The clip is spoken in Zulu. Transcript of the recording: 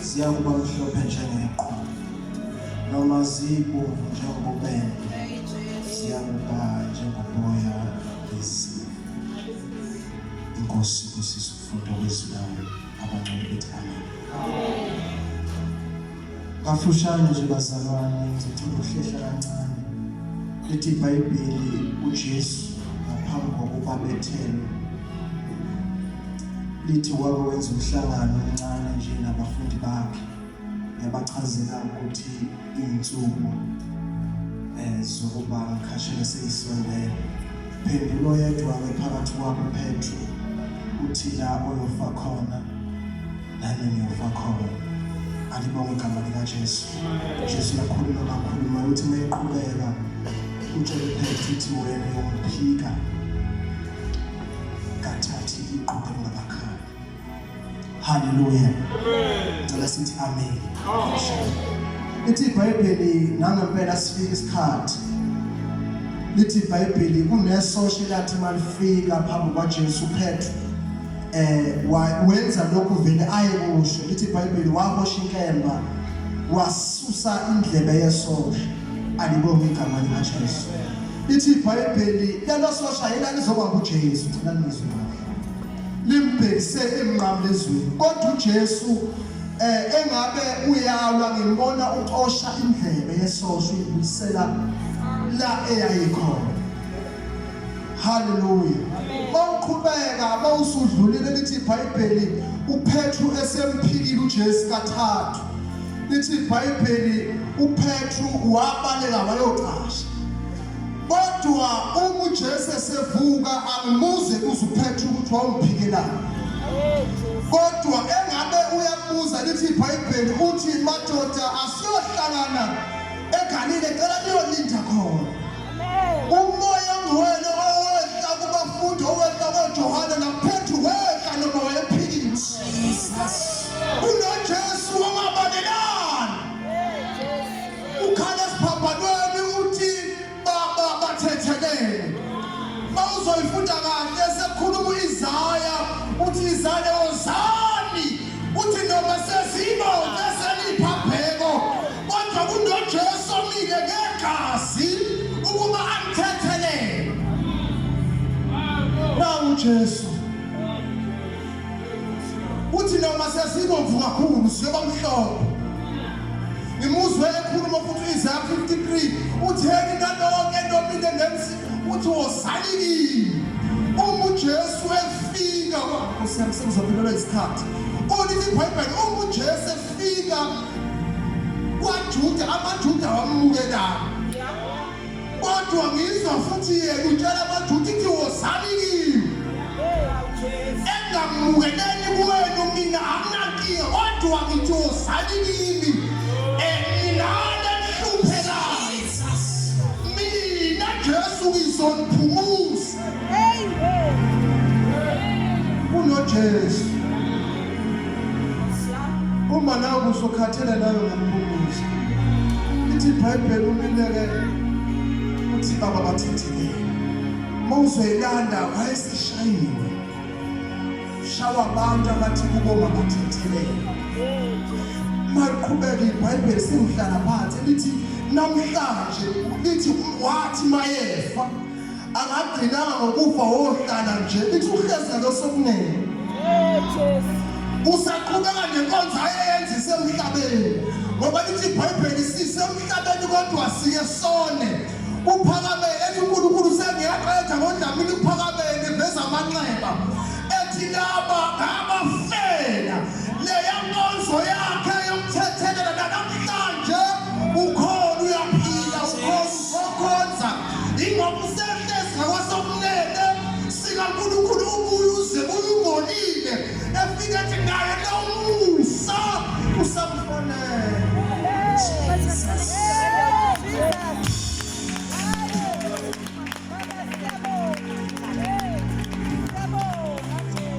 Ziyakuba mhlophe njengeqhwa, noma zibomvu njengobubende, ziyakuba njengoboya bezimvu. Inkosi ibusise ukufunda kwezwi layo. Abangcwele bethi amen. Kafushane nje bazalwane, ngizocela ukuhlehla kancane. Lithi iBhayibheli uJesu ngaphambi kokuba bethelwe lithi wake wenza umhlangano omncane nje nabafundi bakhe yabachazela ukuthi iy'nsuku um zokuba ngikhashele seyisondele. Phendula oyedwa-ke phakathi kwabo uPetru uthi la oyofa khona nami ngiyofa khona. Alibonge igama likaJesu. Jesu uyakhuluma kakhulu uma uthi uma eqhubeka utshele uPetru uthi wena uyomphika kathathu iqhude kungakakhali. Haleluya. Ngicela sithi amen. Lithi iBhayibheli nangempela sifika isikhathi. Lithi iBhayibheli kunesosha elathi malifika phambi kwaJesu Petru wenza lokhu vele aye kusho. Lithi iBhayibheli wahosha inkemba wasusa indlebe yesosha. Alibonge igama likaJesu. Lithi iBhayibheli lelo sosha yena lizoba nguJesu. Cela nizwe kahle. Limbhekise emnqamlezweni kodwa uJesu engabe uyalwa ngimbona ucosha indlebe yesosha uyibuyisela la eyayikhona. Haleluya. Mawuqhubeka mawusudlulile lithi iBhayibheli uPetru esemphikile uJesu kathathu. Lithi iBhayibheli uPetru wabaleka wayocasha. Kodwa uma uJesu esevuka angimuze kuze uPetru ukuthi wawungiphikelani. Kodwa engabe uyabuza lithi iBhayibheli uthi madoda asiyohlangana eGalile cela niyolinda khona. Umoya ongcwele owehla kubafundi owehla koJohane nakuPetru wehla noma wayephikile. KunoJesu ongabalelani. Ukhala esiphambanweni uthi baba bathethelele. Mawuzoyifunda kahle sekhuluma uIsaya uthi Isaya wozani uthi noma sezibonke seliphambeko kodwa kunoJesu omile ngegazi ukuba amthethelele. Nawu Jesu uthi noma sesibomvu kakhulu siyoba mhlophe. Ngimuzwe ekhuluma futhi u-Isaya 53 utheni nalonke nomile nemsi uthi wozani kimi. Uma uJesu efika Nkosi yami sengizophelelwa isikhathi. Ulithi iBhayibheli uma uJesu efika kwaJuda amaJuda wamukelana. Kodwa ngizwa futhi yena utshela amaJuda ithi wozani kimi. Engamukeleni kwenu mina anginankinga kodwa ngithi wozani kimi. Nina enihluphekayo. Mina Jesu ngizoniphumuza. KunoJesu. Uma nawe usukhathele nawe ungamphumuza. Lithi iBhayibheli umileke uthi baba bathethelele. Uma uzoyilanda wayeseshayiwe. Shawa abantu abathi kubo mabathethelele. Maliqhubeka iBhayibheli sengihlala phansi lithi namhlanje lithi wathi mayefa akagcinanga ngokufa wohlala nje lithi uhlezi nalosokunene usaqhubeka nenkonzo ayeyenza isemhlabeni ngoba lithi iBhayibheli sisemhlabeni kodwa siye sone uphakame ethi uNkulunkulu sengiyaqeda ngoDlamini uphakamele veza amanxeba ethi laba ngabafela leya nkonzo yakhe yokuthethelela nanamhlanje ukhona uyaphila ukhona uzokhonza ingoba usehlezi ngakwasokunene sikaNkulunkulu ubuye uze uyubonile efike ethi naye lo musa usamfonela.